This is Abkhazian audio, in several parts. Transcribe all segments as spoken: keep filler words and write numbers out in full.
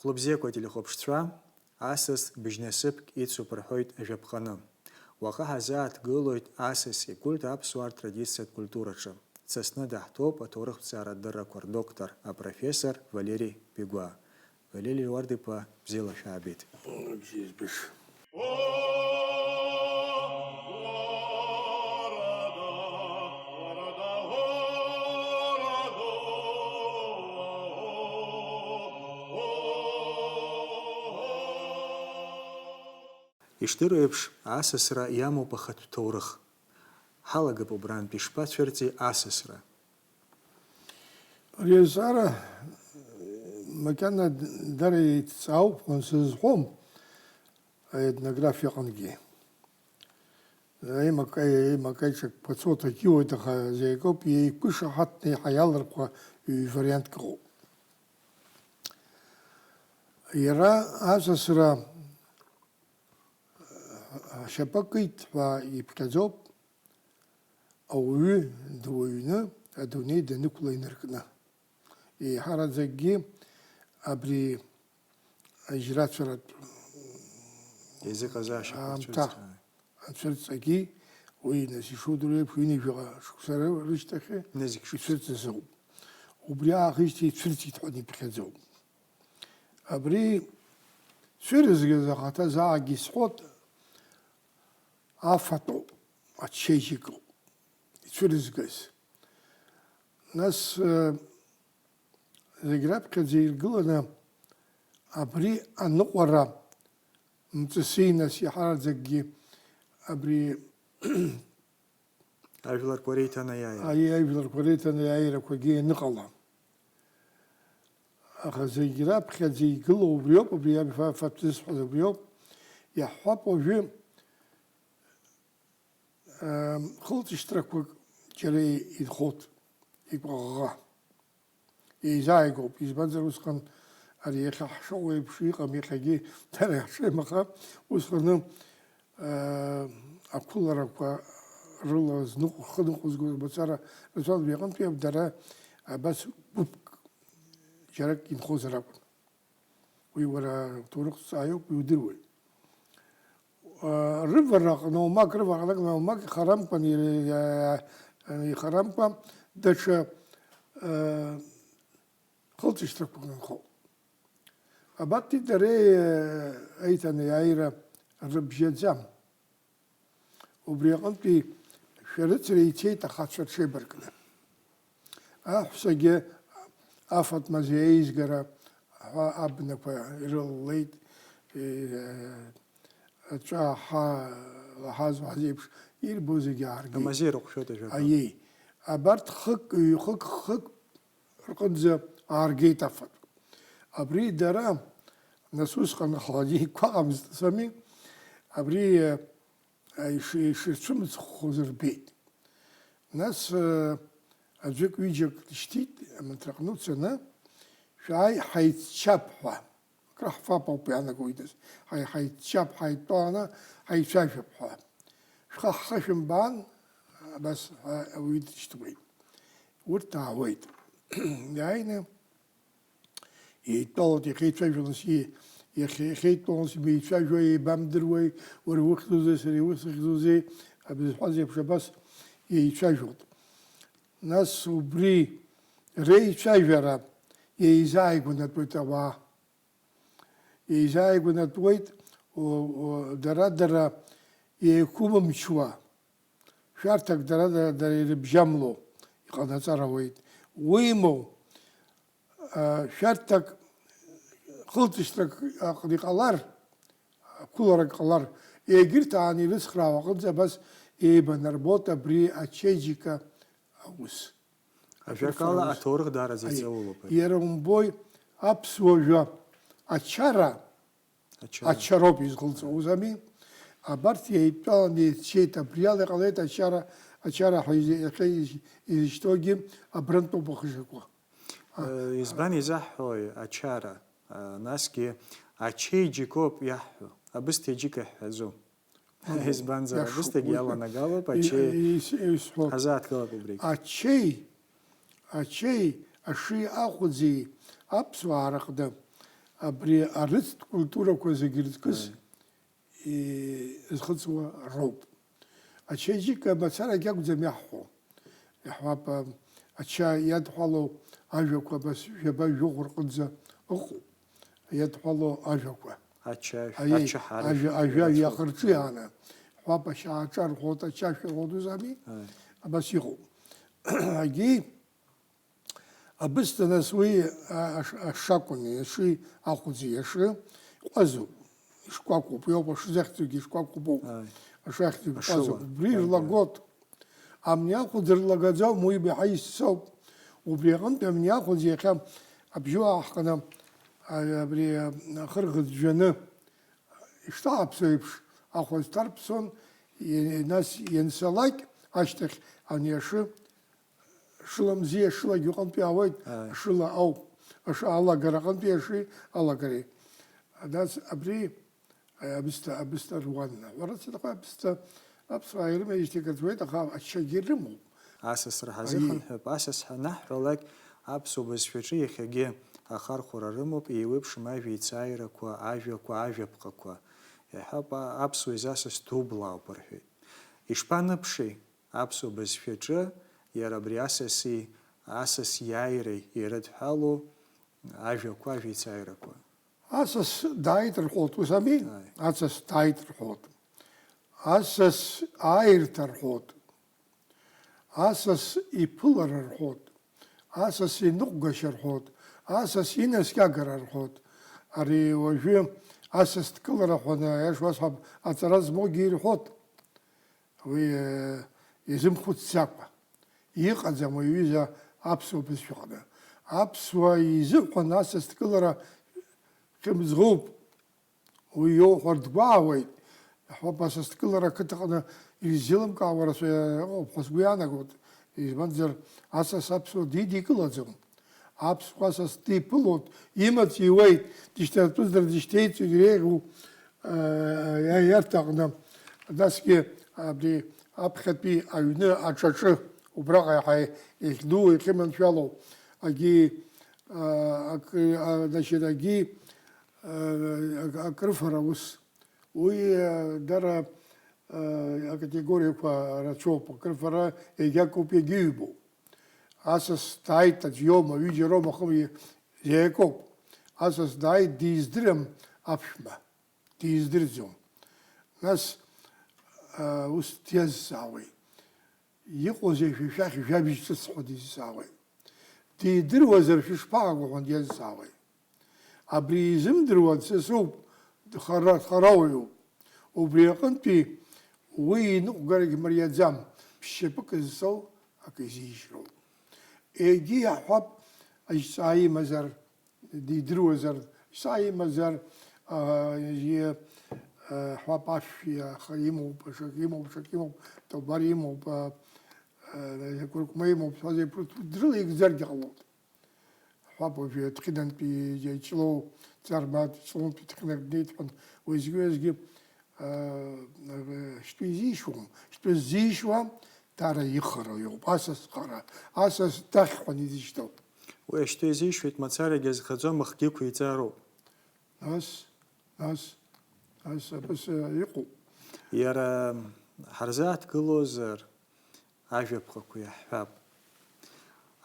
Хәлыбзиақәа ателехәаԥшцәа, асас быжьнасыԥк ицуп рҳәоит ажәаԥҟаны. Уаҟа ҳазааҭгылоит асаси культ аԥсуаа ртрадициатә культураҿы. Дсасны даҳҭоуп аҭоурыхҭҵаара адыррақәа рдоктор, апрофессор Валери Бигәаа. Валери Леуард-иԥа, бзиала шәаабеит. Бзиа збаша. Ишдыру еиԥш, асасра иамоуп ахатә ҭоурых. Ҳалагап убрантәи, ишԥацәырҵи асасра? Ари азҵаара макьана дара еидҵаауп ҳәа сызҳәом аетнографиа аҟынгьы. Еимакаи-, еимакаиҿакқәа цоҭак иуеит, аха зегь акоуп, еиқәышаҳаҭны иаҳа иалырхуа ҩ-вариантк ыҟоуп. Иара асасра ашьапы акит ҳәа иԥхьаӡоуп, ауаҩы дуаҩны адунеи данықәла инаркны. Еиҳараӡакгьы абри ажьрацәаратә еизыҟазаашьақәа аамҭа рцәырҵра. Ацәырҵрагьы уи, нас, ишудыруа еиԥш, ҩынҩажәаҟа шықәса ры-, рышьҭахь нызқь шықәса ицәырҵыз ауп. Убри аахижьҭеи ицәырҵит ҳәа иԥхьаӡоуп. Абри цәырызгаз ахаҭа заагьы исҳәот, афатәоуп, ачеиџьыкоуп ицәырызгаз. Нас, э, зегь раԥхьаӡа иргыланы абри аныҟәара мҵыси, нас, иаҳараӡакгьы абри ажәларқәа реиҭанеиааира. Аи, ажәларқәа реиҭанеиааирақәагьы ианыҟала. Аха зегь раԥхьаӡа игылоу убриоуп, абри аф-, афатә зысҳәаз убриоуп. Иаҳҳәап уажәы, Ам, хылҵышьҭрақәак џьара инхоит, икәаӷӷа. Еизааигәоуп, избанзар усҟан ари иахьа ҳшыҟоу еиԥш иҟам, иахьагьы дара иаҳшеим, аха усҟаны, аа, ақәыларақәа рыла зныҟә-, хы ныҟәызго мацара рацәан, уи аҟынтәи дара абас гәыԥк џьарак инхозар акәын. Уи уара уҭоурыхҭҵааҩуп, иудыруеит. Рывараҟны оумак, рывараҟны оумак ихарамкәан, ир-, ихарамкәа даҽа, хылҵышьҭрақәак нхоуп. Абарҭи дареи, аиҭанеиааира рыбжьаӡам. Убри аҟынтәи шәарыцара ицеит ахацәа рҽеибаркны. Аҳәсагьы афатә мазеи аизгара ҳәа абнақәа ирыллеит, е, аҵәа аҳа лаҳаз-лаҳаз еиԥш ирбо зегьы ааргеит. Амазеи рыҟәшәоит ажәакала. Аиеи. Абарҭ хык, ҩ-хык, хык рҟынӡа ааргеит афатә. Абри дара, нас усҟан ҳладикәа ыҟамызт, сами, абри, иши-, иширцәымыӡххоз рбеит. Нас, э, аӡәык-ҩыџьак дышьҭит, амаҭраҟны уцаны, шәааи, ҳаицчап ҳәа. Акраҳфап ауп иаанагоит, ҳаи-, ҳаицчап, ҳаидтәаланы ҳаицәажәап ҳәа. Шәхы ҳхы шәымбаан, абас ҳәа ауаҩы дышьҭуеит. Урҭ аауеит. Иааины, еидтәалоит, иахьеицәажәалас, и-, иахьа-, иахьеидтәалалас имеицәажәо, еибамдыруеи, уара иухьӡузеи, сара иусыхьӡузеи, абызҳәаз еиԥш абас еицәажәоит. Нас убри реицәажәара еизааигәанатәуеит ауаа. Еизааигәанатәуеит, у-, у-, дара-дара еиқәымымчуа, шәарҭак дара-дара, дара ирыбжьамло иҟанаҵар ауеит. Уимоу, а, шәарҭак хылҵышьҭрак аҟны иҟалар, ақәыларак ҟалар, егьырҭ аан ирыцхраауа аҟынӡа абас еибанарбоит абри ачеиџьыка аус. Ажәакала, аҭоурых даараӡа аиеи, иҵаулоуп ари. Иара умбои, аԥсуа жәа ачара, ачара, ачароуп изхылҵуа, узами? Абарҭ еидтәаланы еицәеит, абриала иҟалеит ачара, ачара ҳәа изы-, иахьа из-, изышьҭоугьы абрантәоуп ахы шакуа. А, э, избан изаҳҳәои ачара? А, насгьы ачеиџьыкоуп иаҳҳәо, абысҭеиџьыка иаҳҳәаӡом. Избанзар, иашоуп, абысҭагь уи иаланагалоуп, и-, ачеи ис-, исҳәо. Ҳазааҭгылап убригь. Ачеи, ачеи, аши ахәыӡи аԥсуаа рыҟны Абри арыцтә культурақәа зегьы рыҵкыс, Аи. и-, зхыҵуа роуп. Ачаиџьыка мацарагь акәӡам иаҳҳәо. Иаҳҳәап, а, ача иадҳәалоу ажәақәа абас жәаба-жәохә рҟынӡа ыҟоуп. Иадҳәалоу ажәақәа. Ачашә, Аиеи, ачаҳара, ажәа, ажәа иара иахырҿиааны. Ҳәап, ашьааҿа рҳәоит, ачашә рҳәоит, узами? Аи. Абас иҟоуп. Агьи, Абысҭа, нас, уи, а, аш-, ашакәын, иаши ахәыӡи иаши ҟәазуп, ишкәакәоуп, иоуп, ашызахьӡугьы ишкәакәоуп, Ааи. ашахьӡугьы Ашыла. ҟәазуп. Убри Ааи, рлагот. Амни ахәыӡ рлагаӡом, уи баҳа иссоуп. Убри аҟынтә амни ахәыӡ иахьа абжьы ааҳханы, а, абри, а, ахырӷыӡ жәаны, ишҭаҳаԥсо еиԥш, ахәыӡ ҭарԥсон, и-, нас ианцалак ашьҭахь ани ашы Шыла мзиа, шылагьы уҟынтәи аауеит, Ааи. Шыла ауп. Ашы алагара аҟынтәи аши алагареи. Нас абри, аи, абысҭа, абысҭа руан. Уара цәадаҟа абысҭа аԥсуаа ирымеижьҭеи каӡуеит, аха ачагьы рымоуп. Асасра Аиеи. ҳазыхынҳәып, асас ҳанаҳҳәалак, аԥсуа бызшәаҿы иахьагьы ахархәара рымоуп, еиуеиԥшым ажәеицааирақәа, ажәақәа, ажәаԥҟақәа. Иаҳҳәап, а-, аԥсуа изы асас дублаауп рҳәеит. Ишԥаныԥши? Аԥсуа бызшәаҿы иара абри асаси асас иааиреи ирыдҳәалоу ажәақәа, ажәеицааирақәа. Асас дааит рҳәоит, ус ами? Ааи. Асас дааит рҳәоит. Асас ааирҭа рҳәоит. Асас иԥылара рҳәоит. Асас иныҟәгашьа рҳәоит. Асас инаскьагара рҳәоит. Ари уажәы асас дкылара ҳәа, аиаша уасҳәап, аҵара змоугьы ирҳәоит. Уи, э, изымхәыцӡакәа. Иҟаӡам уи аҩыза аԥсуа бызшәаҟны. Аԥсуа изыҳәан асасдкылара хьымӡӷуп. Уи иоуҳәар дгәаауеит. Ҳәоуп, асасдкылара ақыҭаҟны иззеилымкаауа рацәа ыҟоуп ҳәа сгәы иаанагоит. Избанзар, асас аԥсуа дидикылаӡом. Аԥсуа асас диԥылоит, имаҵ иуеит, дышьҭартәызар дышьҭеиҵоит, иреиӷьу, э, иа-, иарҭ аҟны. Насгьы абри аԥхьатәи аҩны аҿаҿы, убраҟа иаҳа иахьду, иахьыманшәалоу, агьи, э, акы, а, значит, агьи, э, ак-, акрыфара ус. Уи, э, дара, э, акатегориақәа рацәоуп, акрыфара егьакоуп, егьыҩбоуп. Асас дааит, аӡә иоума, ҩыџьа роума, хымҩа иаакоуп. Асас дааит, диздырам аԥшәма, диздырӡом. Нас, а, ус диазҵаауеит. Иҟоузеи шәа шәахь жәабжь ҿыц ҳәа дизҵаауеит. Дидыруазар шәышԥаҟаго ҳәа диазҵаауеит. Абри изымдыруа дсасуп, дхара-, дхарауаҩуп. Убри аҟынтәи уи иныҟәгарагь мариаӡам, ԥшьшьапык зҵоу акы изишьроуп. Егьи иаҳҳәап, ажьҵаа имазар, дидыруазар, ажьҵаа имазар, а, егьи, а, ҳәап, ашә иаха имоуп, ашак имоуп, ашак имоуп, ҭабар имоуп, а, а, кәыркәма имоуп, ҳәа зеиԥш дрылеигӡаргьы ҟалоит. Ҳәап, уажәы Ҭхьынантәи Ҷлоу, Ҵармат, Ҷлоунтәи Ҭхьынак днеит ҳәа, уеизгьы-уеизгьы, аа, шьтәа изишьуам. Шьтәа ззишьуа дара ихароуп, асас хара, асас дахьхәан изышьҭоу. Уи шьтәа изишьуеит, мацарагьы азхаӡом, ахгьы ықәиҵароуп. Нас, нас, нас абас, э, иҟоуп. Иара ҳарзааҭгылозар, ажәаԥҟақәа иаҳҳәап.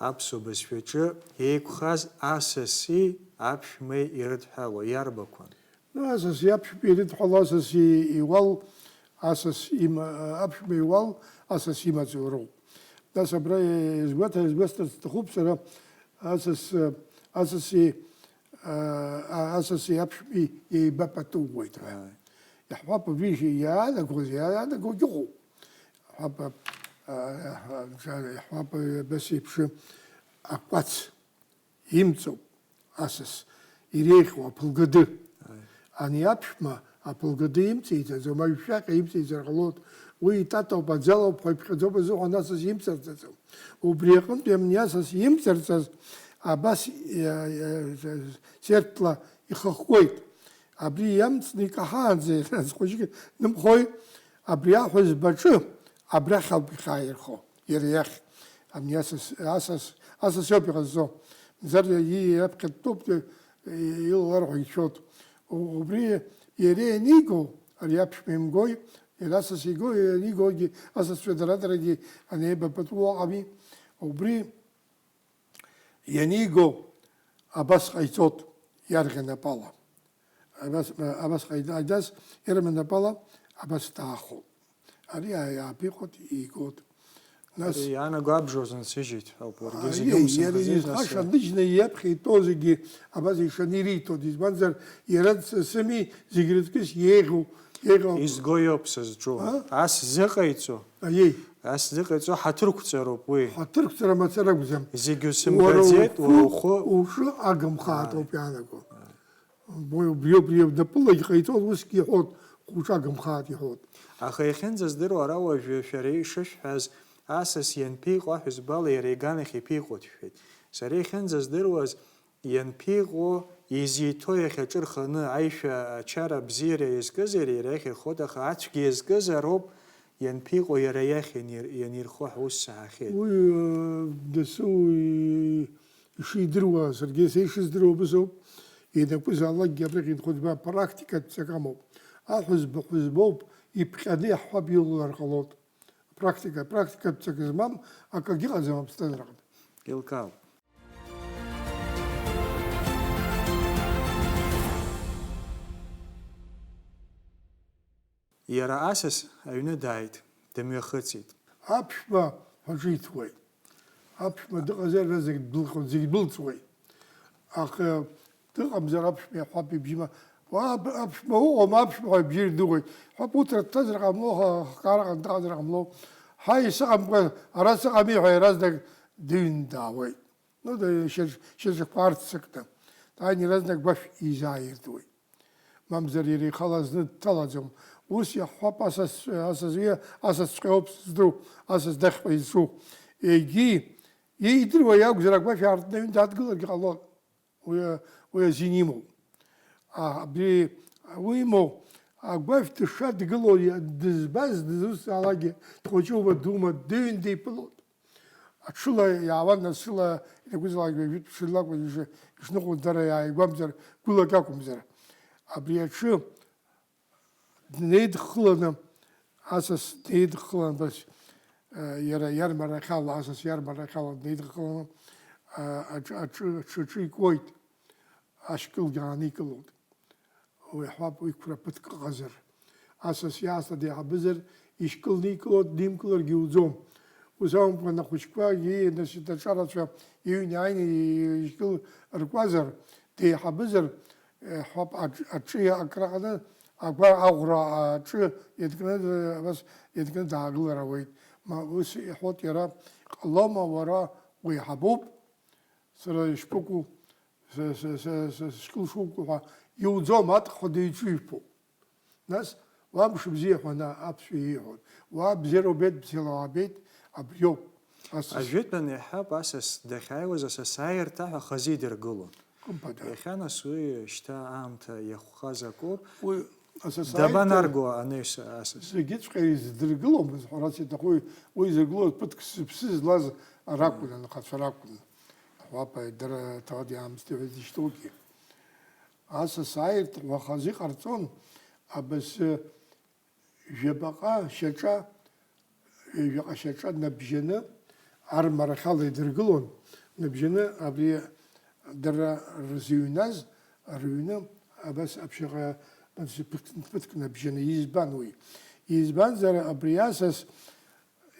Аԥсуа бызшәаҿы еиқәхаз асаси аԥшәмеи ирыдҳәалоу иарбақәан? Ну, асаси аԥшәмеи ирыдҳәалоу асаси иуал, асас има-, аԥшәма иуал, асас имаҵ иуроуп. Нас абра изгәаҭа-, изгәасҭарц сҭахуп сара, асас, асаси, а, а, асаси аԥшәмеи еибапатууеит ҳәа. Ааи. Иаҳҳәап, абри иаанагоз, иаанагогьы ыҟоуп. Ҳәап, а, а, ҳәап, абас еиԥш акәац имҵоуп асас, иреиӷьу аԥылгады. Ааи. Ани аԥшәма аԥылгады имҵеиҵаӡом, аҩшәаҟьа имҵеиҵар ҟалоит. Уи итатоуп, аӡалоуп ҳәа иԥхьаӡоуп азыҳәан асас имҵарҵаӡом. Убри аҟынтәи амни асас имҵарҵаз абас, иа-, иа-, сертла ихыхгоит. Абри иамҵны икаҳаанӡа, хәыҷык нымхои, абри аҳәызбаҿы абрахь ауп ихааирхо, иара иахь. Амни асас, асас, асас иоуп иҟазҵо. Мзар иаԥхьа дтәоуп, илалар ҳәа ицәшәоит. У-, убри иара ианиго, ари аԥшәма имгои, иара асас иго, ианигогьы асасцәа дара-дарагьы анеибабатәу ыҟами. Убри ианиго абас ҟаиҵоит иарӷьа напала. Абас, абас ҟаиҵаз ирма напала абас даахоит. Ари иааԥиҟоит, игоит. Нас Ари иаанаго абжоз нсыжьит ҳәа ауп, уаргьы зегьы Аиеи, иара умсымхаӡеит, нас изхаша ныжьны иаԥхьа итәоу зегьы абас ишаны ириҭоит, избанзар, иара дсасыми, зегь рыҵкыс иеиӷьу, иеиӷьу. Изго иоуп сызҿу. А? Ас зыҟаиҵо, Аиеи. Ас зыҟаиҵо ҳаҭырқәҵароуп уи. Ҳаҭырқәҵара мацара акәӡам. Зегь Уара усымгаӡеит, ухы, уара ухы. Уҿы агымхаатоуп Ааи. Иаанаго. Ааи. Убри, убри, убри напылагь ҟаиҵон, усгьы иҳәон, уҿы агымхааит иҳәон. Аха иахьынӡаздыруа ара уажәы шәара ишышәҳәаз, асас ианԥиҟо аҳәызбала иара иганахь иԥиҟоит шәҳәеит. Сара иахьынӡаздыруаз, ианԥиҟо, изиҭо иахьаҿы рханы аишәа ачара абзиара иазкызар иара иахь ирхоит, аха ацәгьа иазкызароуп ианԥиҟо иара иахь ианир-, ианирхо ҳәа ус саҳахьеит. Уи, э, дасу, э, ишидыруа, саргьы са ишыздыруа убасоуп, ианакәызаалакгьы абрахь инхоит, ба, практикатә ҵак амоуп. Аҳәызба ҳәызбоуп, иԥҟьаны иаҳҳәап, илалар ҟалоит. Практика, практикатә ҵак змам акагьы ыҟаӡам аԥсҭазаараҟны. Еилкаауп. Иара асас аҩны дааит, дымҩахыҵит. Аԥшәма ҳәа ҿиҭуеит. Аԥшәма дыҟазар, зегь дәылҟьоит, зегь дәылҵуеит. Аха дыҟамзар аԥшәма иаҳҳәап ибжьы ма-, уа, аб-, аԥшәма уҟоума, аԥшәма ҳәа ибжьы ирдыруеит. Ҳәа уҭра дҭазар ҟамло, ха-, хкаара ҟан дыҟазар ҟамло. Ҳаи, сыҟамкәа, ара сыҟами ҳәа иаразнак дыҩны даауеит. Ну, да, шьаҿ-, шьаҿақәа аарццакны. Дааины иаразнак агәашә изааиртуеит. Мамзар иара ихала зны дҭалаӡом. Ус иаҳҳәап, асас, асас, асасҵәҟьа ауп сыздыруа, асас дахьҟа изҿу. Егьи, иидыруа иакәзар, агәашә аартны аҩны дадгыларгьы ҟалон. Уи, уи азин имоуп. А, абри, уи имоу, агәашә дышадгылоу, дызбаз, дызусҭзаалакгьы, дхәыҷума, дума, дыҩны диԥылоит. Аҽыла иаауан, нас ҽыла ианакәызаалак ҩажәитә ҽыла акәын ишныҟәоз, дара иааигәамзар, гәылак акәымзар. Абри аҽы днеидххыланы, асас днеидххылан, бас, э, иара иармарахьала, асас иармарахьала днеидххыланы, э, аҽы, аҽы, аҽы, аҽы икуеит, ашькылгьы ааникылоит. Уи ҳәап, уи қәра ԥыҭк ыҟазар. Асас иаасҭа деиҳабызар, ишькыл никыло, днимкыларгьы иуӡом. Ус акәымкәан, ахәыҷқәагьы, значит, аҿарацәа иҩны иааины ишькыл ркуазар, деиҳабызар, э, ҳәап, аҿ-, аҿы акраҟаны, агәар-, аӷәра аҿы ианкны, абас ианкны даагылар ауеит. Ма ус иҳәоит иара, ҟалома уара уеиҳабуп? Сара ишԥыкәу, са, са, са, са сышькыл шуқәу ҳәа иуӡом, аҭахҳәа деицәыжәпоуп. Нас, уа мшыбзиа ҳәа ана аԥсшәа ииҳәон. Уа бзиара убеит, бзиала уаабеит, абриоуп. Асас. Ажәытәан иаҳҳәап, асас дахьааиуаз асасааирҭа ҳәа хазы идыргылон. Хымԥада. Иахьа нас уи шьҭа аамҭа иахәхаз акоуп. Уи асасааирҭа Дабанарго анаҩс асас? Зегьыҵәҟьа изыдыргыломызт, ҳәарас иаҭаху, уи изыргылоз ԥыҭк зыԥсы злаз ракәын, анхацәа ракәын. Ҳуапа дара ҭауад иаамсҭа ҳәа зышьҭоугьы. Асасааирҭа уаха азы иҟарҵон, абасы жәабаҟа шьаҿа, ҩажәаҟа шьаҿа набжьаны, армарахьала идыргылон, набжьаны абри дара рзыҩназ, рыҩны, абас аԥшьаҟа ԥыҭк, ԥыҭк набжьаны. Избан уи? Избанзар, абри асас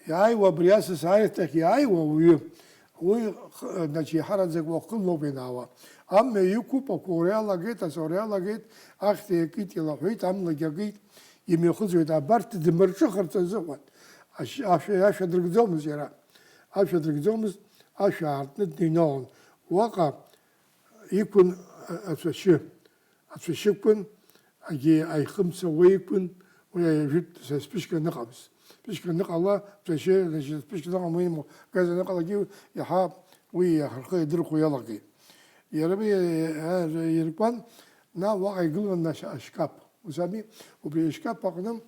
Иааиуа абри асас аирҭахь иааиуа ауаҩы, уи, х-, значит, иаҳараӡак уахынлоуп ианаауа. Амҩа иқәуп, ақәа уриалагеит, ацәа уриалагеит, ахьҭа иакит, илаҳәит, амлагь акит, имҩахыҵуеит. Абарҭ дымырҿыхарц азыҳәан ашь-, ашәа, ашәа дрыгӡомызт иара. Ашәа дрыгӡомызт, ашәа аартны дныҩналон. Уаҟа иқәын а-, ацәашьы. Ацәашьы қәын, агьи аихымца уа иқәын, уи ажәытә са сԥышьга ныҟамызт. Сԥышьга ныҟала, ацәашьы, значит, сԥышьга ныҟам уимоу, газ аныҟалагьы иаҳа уи иаҳархы иадырхәо иалагеит. Иара уи, а, иркуан, наҟ уаҟа игылан ашь-, ашькаԥ. Ус ами, убри ашькаԥ аҟны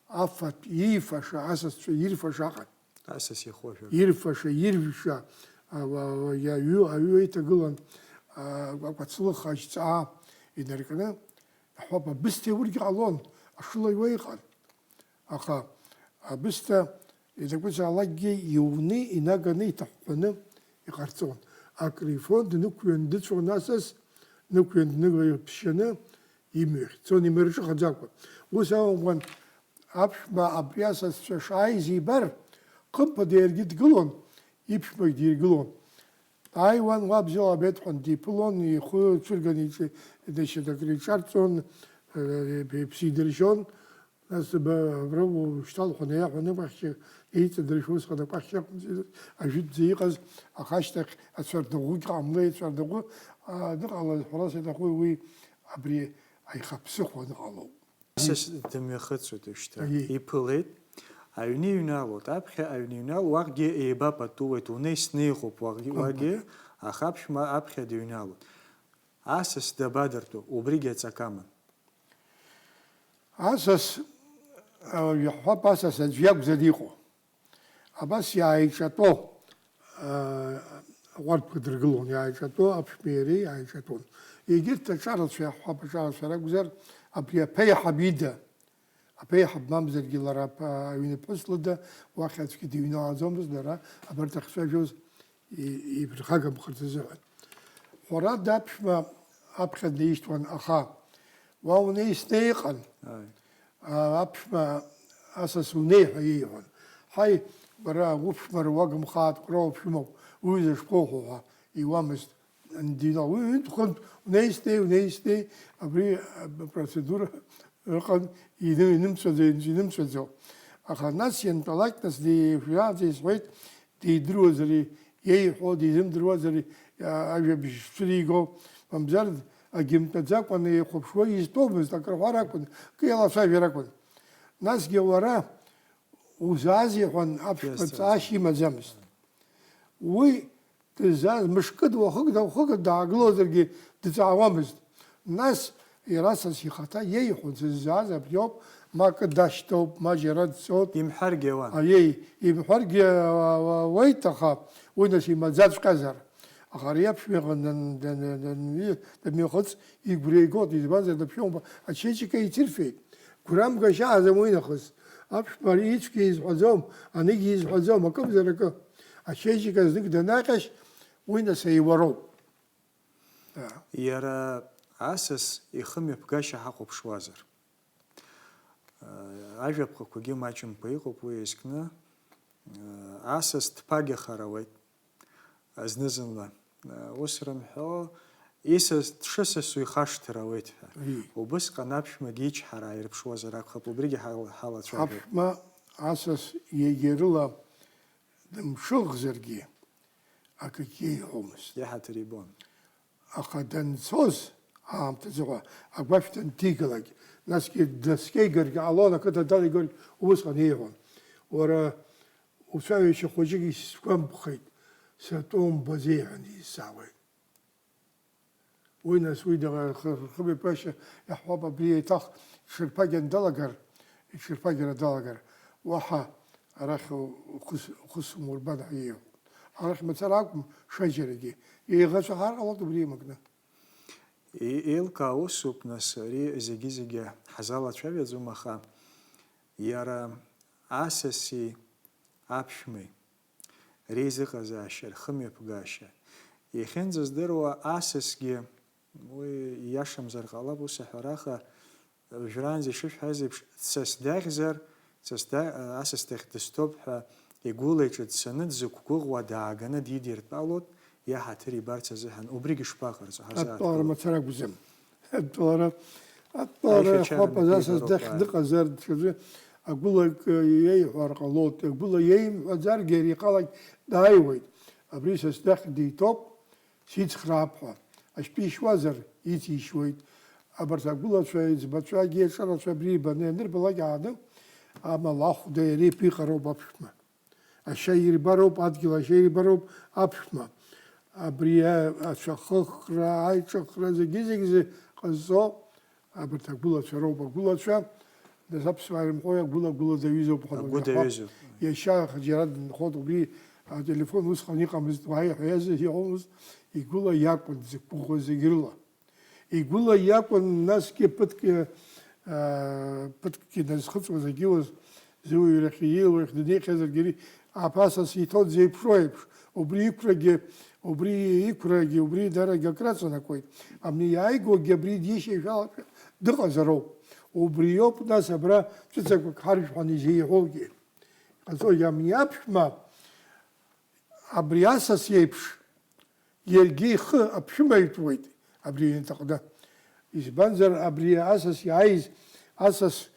афатә иифаша, асасцәа ирфаша аҟан. Асас ихәы ажәа. Ирфаша, иржәша, а, уа, уа, иаҩу, аҩы еиҭагылан, акәацлых ажьҵаа инаркны, иаҳҳәап, абысҭа иургьы ҟалон, ашыла иуа иҟан. Аха абысҭа изакәызаалакгьы иуны, инаганы, иҭаҳәҳәаны иҟарҵон. Акрифон, днықәҩан дыцәон асас, днықәҩан дныԥшьаны имҩахь дцон, имырҿыхаӡакәа. Ус акәымкәан, аԥшәма абри асасцәа шааиз ибар, хымԥада иаргьы дгылон, иԥшәмагь диргылон. Дааиуан, уа бзиала беит ҳәа диԥылон, ихы цәырганы иҿы-, дашьа дакриҿарҵон, э, иԥсы идыршьон. Нас ба-, абра ушьҭал ҳәа наиаҳәаны, уахь еиҵадыршәуа усҟан акәахь иакәымзи, ажәытәӡа иҟаз, аха ашьҭахь ацәардаӷәгьы ҟамлеи, ацәардаӷәы, а, дыҟалаз ҳәа ас иаҭаху уи абри аихаԥсыхәа ныҟалоуп. Асас дымҩахыҵуеит уажәшьҭа. Аиеи. Иԥылеит. Аҩны иҩналоит. Аԥхьа аҩны иҩнал, уахьгьы еибапатууеит. Унеи снеихуп уахьгьы, уагьы, аха аԥшәма аԥхьа дыҩналоит. Асас дабадыртәо, убригьы аҵакы аман. Асас, а, иаҳҳәап, асас аӡә иакәзар иҟоу. Абас иааиҿатәоу, аа, аҟәардәқәа дыргылон, иааиҿатәоу аԥшәмеи иареи иааиҿатәон. Егьырҭ аҿарацәа, иаҳҳәап, аҿарацәа ракәзар, абри аԥеиҳаб ида, аԥеиҳаб мамзаргьы лара аԥа-, аҩныԥҳәыс лыда уахь аӡәгьы дыҩналаӡомызт, лара абарҭ ахьцәажәоз и-, иԥырхагамхарц азыҳәан. Ҳәарада, аԥшәма аԥхьа днаишьҭуан, аха уа унеи снеи ыҟан. Ааи. А, аԥшәма асас унеи ҳәа иеиҳәон. Ҳаи, бара, уԥшәма руагымхааит, кәра уԥшәмоуп, уҩыза шԥоуҳәо ҳәа иуамызт. Дина-, уи ҩынтә-хынтә унеи снеи, унеи снеи, абри, а, процедура ыҟан, иным-, инымҵәаӡо, инымҵәаӡо. Аха нас иантәалак, нас ди-, шәаанӡа исҳәеит, дидыруазар, иеиҳәо дизымдыруазар, а, ажәабжь шәыдиго, мамзар агьымтәаӡакәа неихәаԥшуа изтәомызт, акрыфар акәын, кы иалацәажәар акәын. Насгьы уара узааз иҳәан, аԥшәма Иазҵааз. Ҵаашьа имаӡамызт. Уи дыззааз мышкыда, уахык, уахык даагылозаргьы дҵаауамызт. Нас иара сас ихаҭа иеиҳәон, сыззааз абриоуп, ма акы дашьҭоуп, ма џьара дцоит. Имҳәаргьы ауан. Аиеи, имҳәаргьы, а, а, ауеит, аха уи нас имаӡаҵәҟьазар. Аха ари аԥшәма иҟан дан-, дан-, дан-, данҩы-, данмҩахыҵ, игәра игоит, избанзар, дыԥшәмоуп, ачеиџьыка еицирфеит. Гәрамгашьа аӡам уи нахыс. Аԥшәма ари ицәгьа изҳәаӡом, анигьы изҳәаӡом, акымзар акы. Ачеиџьыка знык данаҟьашь, уи нас еиуароуп. Иара асас ихымҩаԥгашьа ҳахәаԥшуазар. Ажәаԥҟақәагьы маҷымкәа иҟоуп уи иазкны. Асас дԥагьахар ауеит зны-зынла. Ус рымҳәо, исас дшысасу ихашҭыр ауеит ҳәа. Ии. Убысҟан аԥшәмагьы ичҳара ааирԥшуазар акәхап, убригьы ҳал-, ҳалацәажәап. Аԥшәма асас егьа рыла дымҽыӷзаргьы, акгьы иҳәомызт. Иҳаҭыр ибон. Аха данцоз аамҭазыҳәа агәашә данҭигалак, насгьы днаскьеигаргьы ҟалон, ақыҭа далигаргь убысҟан иеиҳәон, уара уцәажәашьа хәыҷык исгәамԥхеит, сатәом базеиҳәан изҵаауеит. Уи нас уи дара рхы-, рхымҩаԥгашьа иаҳҳәап, абри еиҭах иҽырԥагьан далагар, иҽырԥагьара далагар, уаҳа арахь ухыс-, ухы сумурбан ҳәа иеиҳәон. Арахь мацара акәым, шаџьарагьы еиӷацәаҳар ҟалоит убри еимакны. Е-, еилкаау усуп, нас, ари зегьы-зегьы ҳазалацәажәаӡом, аха иара асаси аԥшәмеи реизыҟазаашьа, рхымҩаԥгашьа. Иахьынӡаздыруа асасгьы, уи ииашамзар ҟалап ус аҳәара, аха уажәраанӡа ишышәҳәаз еиԥш, дсас дахьзар, дсас да-, асас дахь дыстәоуп ҳәа игәылеиҿа дцаны, дзықәгәыӷуа дааганы дидиртәалоит, иаҳаҭыр ибарц азыҳәан. Убригьы шԥаҟарҵо? Ҳазааҭгылап. Атәалара мацара акәӡам. Атәалара, атәалара Аишәачара хәаԥаз асас иагароуп, дахь ааи. Дыҟазар, даҽаӡәы агәылак, э, иеиҳәар ҟалоит, агәыла иеимҳәаӡаргьы ари ихала дааиуеит. Абри са сдахь диҭоуп, сицхраап ҳәа. Ашьтәа ишьуазар, иҵишьуеит. Абарҭ агәылацәа, аиҵбацәагьы, аҿарацәа абри ибаны ианырбалак ааны, амала ахәда иара иԥиҟароуп аԥшәма. Ашьа ирбароуп, адгьыл ашьа ирбароуп аԥшәма. Абри ацәахыхра, аиҿыхра, зегьы-зегь зы ҟазҵо абарҭ агәылацәа роуп. Агәылацәа, нас аԥсуаа ирымҳәои, агәыла-гәыла даҩызоуп ҳәа. Агәы даҩызоуп. Иашьа џьара дынхоит, убри Ателефон усҟан иҟамызт, уааи ҳәа иазыҳәомызт, игәыла иакәын дзықәгәыӷуаз зегь рыла. Игәыла иакәын, насгьы ԥыҭк, аа, ԥыҭкгьы дазхыҵуаз, агьиуаз, зуаҩрахь ииулахь днеихьазаргьы, ари аԥасас иҭоу дзеиԥшроу еиԥш, убри иқәрагьы, убри иқәрагьы, убри идарагьы акраҵанакуеит. Абни иааигогьы абри дишьеишәалашәа дыҟазароуп. Убриоуп, нас, абра ҵәыцақәак ҳаржәҳәан изеиҳәогьы. Иҟаҵои, абни аԥшәма, абри асас иеиԥш, иаргьы ихы аԥшәымаҩтәуеит абри аҩнаҭаҟны. Избанзар, абри асас иааиз, асас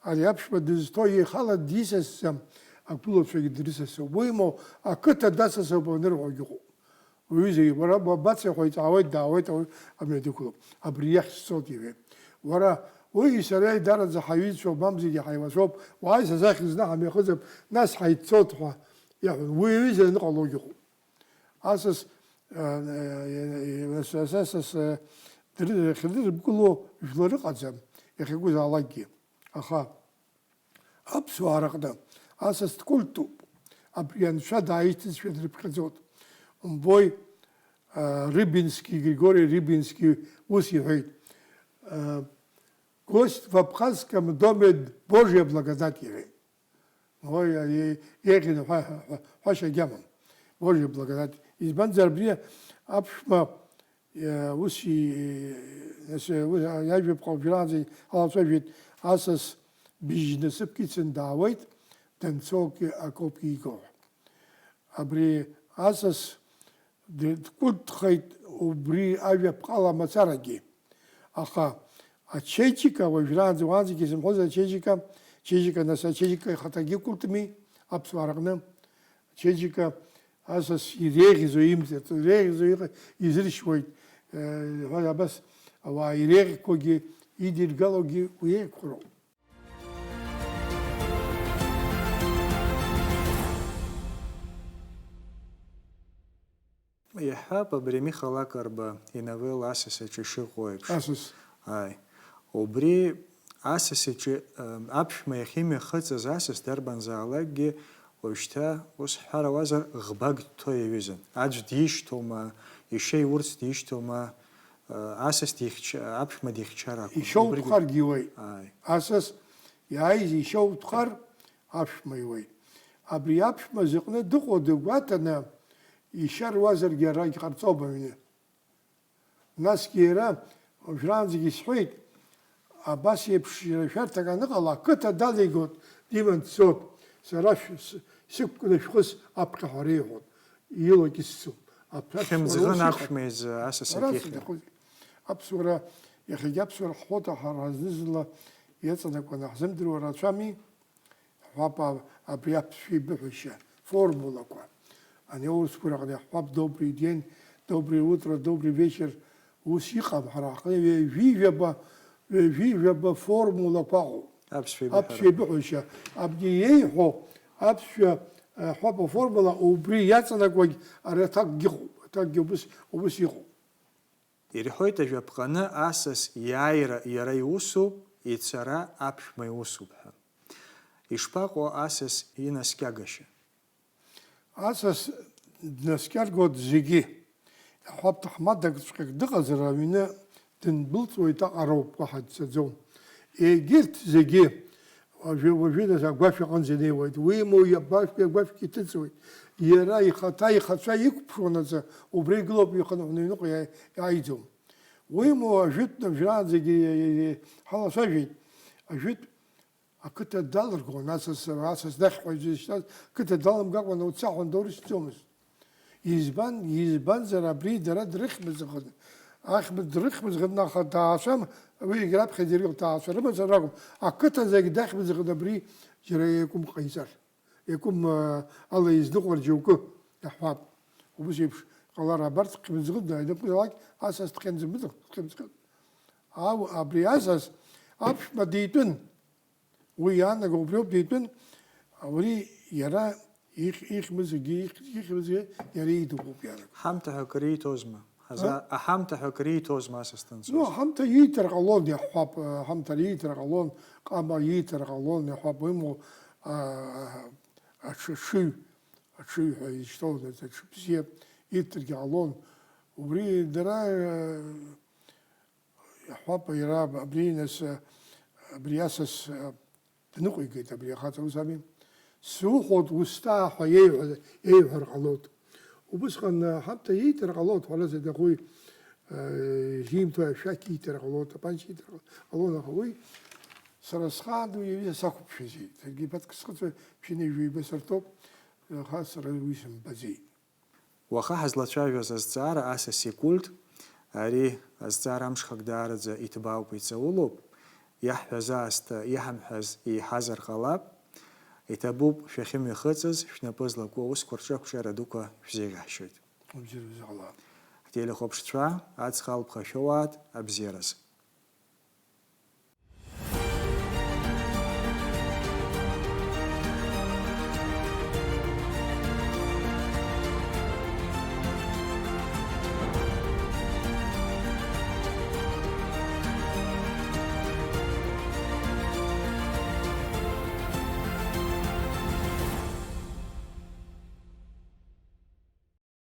ари аԥшәма дызҭо ихала дисасӡам, ақәылацәагьы дрысасуп. Уимоу, ақыҭа дасасуп анырҳәогьы ыҟоуп. Уҩызагьы, уара уабацеи ҳәа иҵаауеит, даауеит ауаҩы, амҩа дықәлоуп. Абри иахь сцоит, иҳәеит. Уара, уи сара еидараӡа ҳаҩызцәоуп, мамзаргьы ҳаиуацәоуп, уааи са сахь зны ҳамҩахыҵып, нас ҳаиццоит ҳәа иаҳәон. Уи аҩыза аныҟалогьы ыҟоуп. Асас, э, э, э, асас, э, дры-, иахьдырбгыло жәлар ыҟаӡам, иахьакәызаалакгьы. Аха аԥсуаа рыҟны асас дкультуп. Абри анцәа дааишьҭызшәа дрыԥхьаӡоит. Умбои, э, Рыбински, Григорий Рыбински ус иҳәеит, э, «Гость в абхазском доме — Божья благодать», иҳәеит. Ой, ари еиӷьын ҳәа, ҳәа, ҳәашьагьы амам. Божьа благодать. Избанзар, абри аԥшәма, э, ус и-, нас, э, уи, а, иажәа ԥҟа уажәраанӡа алацәажәеит, асас быжь насыԥк ицын даауеит, данцогьы акоуп ииго. Абри асас Д-, дкәытхеит убри ажәаԥҟала мацарагьы. Аха ачеиџьыка, уажәраанӡа уаанӡагьы сымҳәозар, ачеиџьыка, ачеиџьыка, нас ачеиџьыка ихаҭагьы культми аԥсуаа рҟны. Ачеиџьыка асас иреиӷьӡоу имҵарҵо, иреиӷьӡоу иҟа-, изыршьуеит, э, ҳәа абас ауаа иреиӷьқәогьы, идиргалогьы уи еиқәхароуп. Иаҳҳәап, абри Миха Лакрба иновелла асас аҿы ишыҟоу еиԥш. Асас. Ааи. Убри асас иҿы, ы, аԥшәма иахьимҩахыҵыз асас дарбанзаалакгьы уажәшьҭа, ус ҳҳәарауазар, ӷбак дҭо иаҩызан. Аӡә дишьҭоума, ишьеи урц дишьҭоума, ы, асас дихьч-, аԥшәма дихьчар акәын. Ишьоу убригьы дхаргьы иуеит. Ааи. Асас иааиз ишьоу дхар, аԥшәма иуеит. Абри аԥшәма зыҟны дыҟоу дыгәаҭаны, ишьа руазаргьы арагь ҟарҵом аҩны. Насгьы иара, уажәраанӡагьы исҳәеит, абас еиԥш иара шәарҭак аныҟала, ақыҭа далигоит, диман дцоит, сара шә-, с-, сықәкны шәхыс аԥхьа ҳәа реиҳәоит, илакьысӡом. Аԥҳәыс Хьымӡӷын уара ус иҟан. Аԥшәма изы асас Ара акьыхьра. Сыдхоит. Аԥсуара, иахьагьы аԥсуара ҳхоит, аҳа-, ҳара зны-зынла иаҵанакуа наҳзымдыруа рацәами? Ҳҳәап, а-, абри аԥсшәа еибыҳәашьа, формулақәа. Ани аурысқәа рҟны иаҳҳәап, добрый день, доброе утро, добрый вечер, ус иҟам ҳара ҳҟны, ҩажәи жәаба, ҩажәи жәаба формулақәа ыҟоуп. Аԥсшәа еибыҳәара. Аԥсшәа еибыҳәашьа. Абни иеиҳәо аԥсшәа, э, ҳҳәап, аформула убри иаҵанакуагь ари аҭакгьы ыҟоуп, аҭакгьы убыс, убыс иҟоуп. Ирҳәоит ажәаԥҟаны асас иааира иара иусуп, ицара аԥшәма иусуп ҳәа. Ишԥаҟоу асас инаскьагашьа? Асас днаскьаргоит зегьы. Иаҳҳәап, ҭаҳмадакҵәҟьак дыҟазар, аҩны дындәылҵуеит аҟароуп, уаҳа дцаӡом. Егьырҭ зегьы Уажәы, уажәы нас агәашә аҟынӡа инеиуеит. Уимоу, иабашәки агәашәгьы иҭыҵуеит. Иара ихаҭа, ихацәа иқәԥшуанаҵы, убра игылоуп, ихынҳәны аҩныҟа иа-, иааиӡом. Уимоу, ажәытә набжьараанӡагьы иа-, иа-, иа-, ҳалацәажәеит. Ажәытә ақыҭа далыргон, асас, асас дахьхәа изышьҭаз, қыҭа далымгакәа уца ҳәа дурышьҭӡомызт. Избан, избанзар, абри дара дрыхьмыӡӷын. Ахьмыӡ дрыхьмыӡӷын, аха даацәам, уигь раԥхьаӡа иргьы даацәа рымацара ракәым. Ақыҭа зегь дахьмыӡӷын абри џьара иакәым ҟаиҵар. Иакәым, а, ала изныҟәар џьоукы иаҳҳәап. Убыс еиԥш ҟалар абарҭ хьмыӡӷын дааиднакылалак, асас дхьымӡӷ-, дхьымӡӷын. Ау, абри асас аԥшәма дитәын. Уи иаанаго убриоуп, дитәын, абри иара их-, ихьмыӡгьы, их-, ихьмыӡгьы иара идыгәоуп иаанаго. Ҳамҭа ҳәа акыр ииҭозма? Ҳаза-, А? Аҳамҭа ҳәа акыр ииҭозма асас данцоз? Ну, аҳамҭа ииҭар ҟалон, иаҳҳәап, аҳамҭа ииҭар ҟалон, ҟама ииҭар ҟалон, иаҳҳәап, уимоу, а, а, аҽ-, аҽыҩ, аҽыҩҳәа изышьҭоу аҽы бзиа ирҭаргьы ҟалон. Убри дара, э, иаҳҳәап, иара абри нас, э, абри асас, э, дныҟәигеит абри ахаҵа, ус ами? Суҳәоит, устаа ҳәа иеиҳәа-, иеиҳәар ҟалоит. Убысҟан, э, ҳамҭа ииҭар ҟалоит, ҳәарада, дыҟәи, э, зимҭо ашәақь ииҭар ҟалоит, атапанча ииҭар ҟалон, аха уи сара схаан уи аҩыза сақәыԥшәаӡеит. Саргьы ԥаҭк схыҵуа ԥшьынҩажәи ҩба сырҭоуп, аха сара уи сымбаӡеит. Уаха ҳазлацәажәоз азҵаара асаси культ, ари азҵаара амҽхак даараӡа иҭбаауп, иҵаулоуп, иаҳҳәаз аасҭа иҳамҳәаз еиҳазар ҟалап, иҭабуп шәахьымҩахыҵыз, шәнапы злаку аусқәа рҿы ақәҿиара дуқәа шәзеиӷьаҳшьоит. Убзиара бзиала. Ҳтелехәаԥшцәа, аҵх алԥха шәоуааит, абзиараз.